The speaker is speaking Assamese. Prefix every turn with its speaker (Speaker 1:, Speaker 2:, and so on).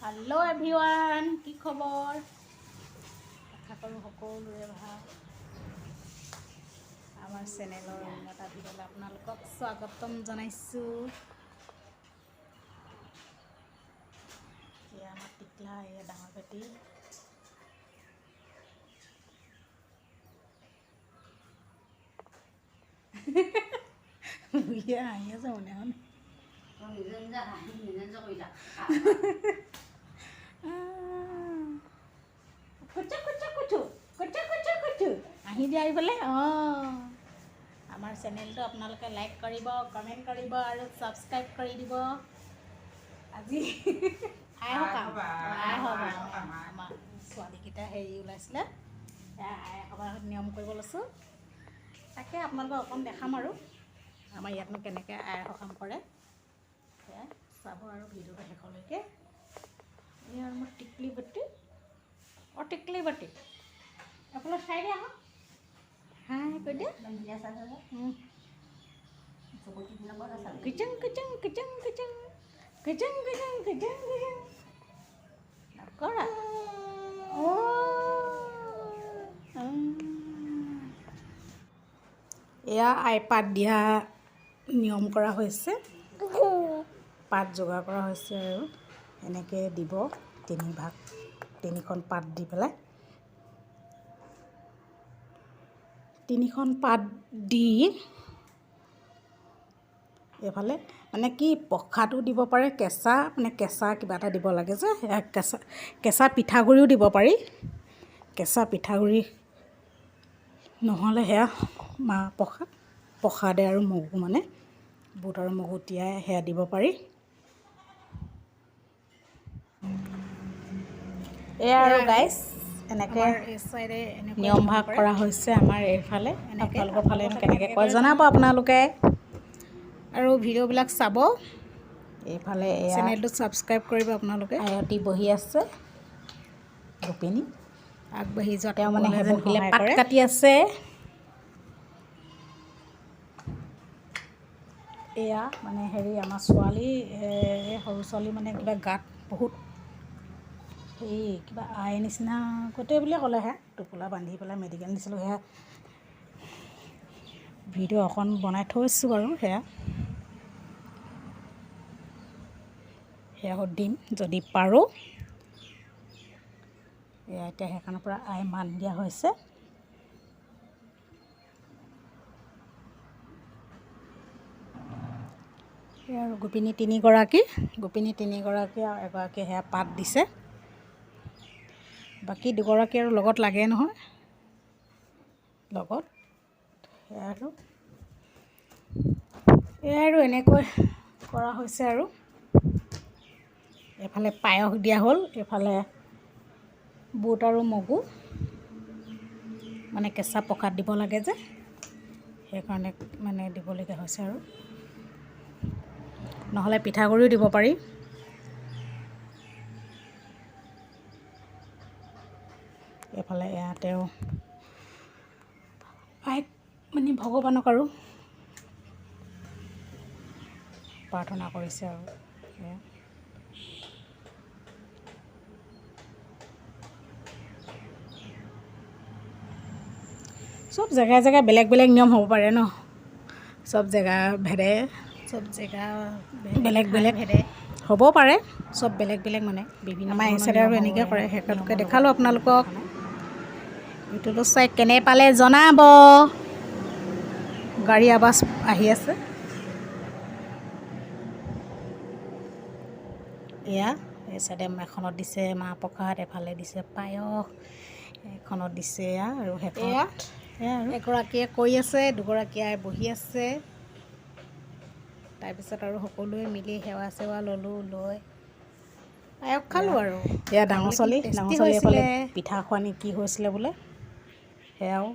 Speaker 1: হেল্ল' এভৰিৱান, কি খবৰ? আশা কৰোঁ সকলোৰে ভাল। আমাৰ চেনেলৰ অন্য এটা ভিডিঅ'লৈ আপোনালোকক স্বাগতম জনাইছোঁ। এয়া আমাৰ টিকলা, এয়া ডাঙৰ বেটি। বুঢ়ীয়ে হাঁহি আছে মনে মনে।
Speaker 2: নিজে নিজে হাঁহি নিজে নিজে কৰি থাক।
Speaker 1: কুচু কুচু কুচু কুচু কুচু কুচু, হাঁহি দিয়া এইফালে। অঁ, আমাৰ চেনেলটো আপোনালোকে লাইক কৰিব, কমেণ্ট কৰিব আৰু ছাবস্ক্ৰাইব কৰি দিব। আজি আই সকাম, আই সভা। আমাৰ ছোৱালীকেইটা হেৰি ওলাইছিলে, সেয়া আই সভা নিয়ম কৰিব লৈছোঁ। তাকে আপোনালোকক অকণ দেখাম আৰু আমাৰ ইয়াতনো কেনেকৈ আই সকাম কৰে, সেয়া চাব আৰু ভিডিঅ'টো শেষলৈকে। এই আৰু মোৰ টিকলি বটি, অ' টিকলি বটি, এফালে চাই দিয়া আহক, হাই কৈ দিয়া। কিচং কিচং কিচং কিচং কিচং কিচং কিচং কিচং নকৰা। এয়া আই পাত দিয়া নিয়ম কৰা হৈছে, পাত যোগাৰ কৰা হৈছে আৰু এনেকৈ দিব তিনিভাগ, তিনিখন পাত দি পেলাই, তিনিখন পাত দি এইফালে মানে কি প্ৰসাদো দিব পাৰে, কেঁচা মানে কেঁচা কিবা এটা দিব লাগে যে, সেয়া কেঁচা কেঁচা পিঠাগুড়িও দিব পাৰি। কেঁচা পিঠাগুড়ি নহ'লে সেয়া মাহ প্ৰসাদ, প্ৰসাদে আৰু মগু, মানে বুট আৰু মগু তিয়াই সেয়া দিব পাৰি। এয়া আৰু গাইছ, এনেকৈ নিয়ম ভাগ কৰা হৈছে আমাৰ এইফালে। আপোনালোকৰ ফালে কেনেকৈ কয় জনাব আপোনালোকে
Speaker 2: আৰু ভিডিঅ'বিলাক চাব।
Speaker 1: এইফালে
Speaker 2: চেনেলটো ছাবস্ক্ৰাইব কৰিব আপোনালোকে।
Speaker 1: আয়তী বহি আছে, গোপিনী।
Speaker 2: আগবাঢ়ি যোৱাত
Speaker 1: তেওঁ মানে
Speaker 2: সকলোৱে যেন
Speaker 1: বহিলে
Speaker 2: সহায়
Speaker 1: পাত
Speaker 2: কৰে।
Speaker 1: কাটি আছে। এয়া মানে হেৰি আমাৰ ছোৱালী, এই সৰু ছোৱালী মানে কিবা গাত বহুত এই কিবা আই নিচিনা গোটেই বুলিয়ে ক'লে, সেয়া টোপোলা বান্ধি পেলাই মেডিকেল নিছিলোঁ। সেয়া ভিডিঅ' অকণ বনাই থৈছোঁ বাৰু, সেয়া সেয়া দিম যদি পাৰোঁ। এয়া এতিয়া সেইখনৰ পৰা আই মান দিয়া হৈছে। সেয়া আৰু গোপিনী তিনিগৰাকী, গোপিনী তিনিগৰাকী আৰু এগৰাকীয়ে সেয়া পাত দিছে, বাকী দুগৰাকী আৰু লগত লাগে নহয় লগত। সেয়া আৰু এয়া আৰু এনেকৈ কৰা হৈছে। আৰু এইফালে পায়স দিয়া হ'ল, এইফালে বুট আৰু মগু মানে কেঁচা প্ৰসাদ দিব লাগে যে, সেইকাৰণে মানে দিবলগীয়া হৈছে আৰু, নহ'লে পিঠাগুড়িও দিব পাৰি। এইফালে এয়া তেওঁ আইক মানে ভগৱানক আৰু প্ৰাৰ্থনা কৰিছে আৰু সেয়া। চব জেগাই জেগাই বেলেগ বেলেগ নিয়ম হ'ব পাৰে ন, চব জেগা ভেদে,
Speaker 2: চব জেগা
Speaker 1: বেলেগ বেলেগ
Speaker 2: ভেদে
Speaker 1: হ'ব পাৰে,
Speaker 2: চব বেলেগ বেলেগ মানে বিভিন্ন
Speaker 1: আমাৰ এই
Speaker 2: ধৰণৰ
Speaker 1: চাইডে আৰু
Speaker 2: নিয়ম হ'ব
Speaker 1: এনেকৈ
Speaker 2: পাৰে,
Speaker 1: কৰে। সেইটোকে
Speaker 2: নিয়মৰ
Speaker 1: দেখালোঁ
Speaker 2: লগত
Speaker 1: আপোনালোকক।
Speaker 2: কথা নাই।
Speaker 1: ভিডিঅ'টো চাই কেনে পালে জনাব। গাড়ী আৱাজ আহি আছে। এয়া এই চাইডে এখনত দিছে মাহ প্ৰসাদ, এফালে দিছে পায়স, এখনত দিছে এয়া আৰু শেষত
Speaker 2: এয়া
Speaker 1: সেয়া আৰু
Speaker 2: এগৰাকীয়ে কৈ আছে, দুগৰাকীয়ে বহি আছে। তাৰপিছত আৰু সকলোৱে মিলি সেৱা চেৱা ল'লোঁ, লৈ পায়স খালোঁ আৰু
Speaker 1: এয়া ডাঙৰ
Speaker 2: খাবলৈ কি
Speaker 1: ছোৱালী,
Speaker 2: টেষ্টি
Speaker 1: ডাঙৰ ছোৱালী এফালে
Speaker 2: হৈছিলে।
Speaker 1: পিঠা খোৱা নে কি হৈছিলে বোলে, সেয়াও।